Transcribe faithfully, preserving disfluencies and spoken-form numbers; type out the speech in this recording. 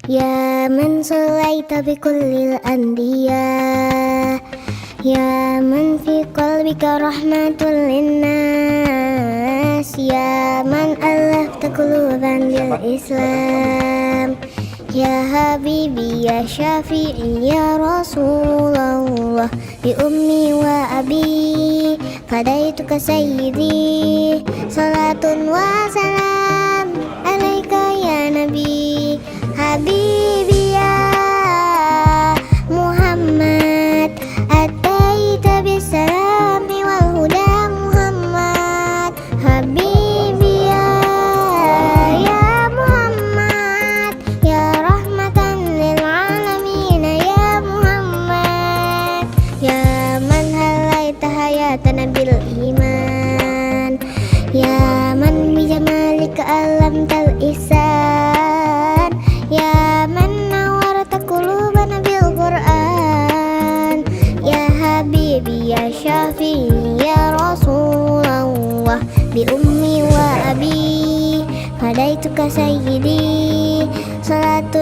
يا من صليت بكل الأنبياء، يا من في قلبك رحمة للناس، يا من ألفت قلوبا بالإسلام. يا حبيبي يا شفيعي يا رسول الله، بأمي وأبي فديتك سيدي، صلاة وسلام عليك يا نبي. حبيبي يا محمد، أتيت بالسلام والهدى محمد. حبيبي يا، يا محمد، يا رحمة للعالمين يا محمد. يا من حليت حياتنا بالإيمان، يا من بجمالك ألمت الإحسان، يا من نورت قلوبنا بالقرآن. يا حبيبي يا شفيعي يا رسول الله، بأمي وأبي فديتك سيدي، صلاة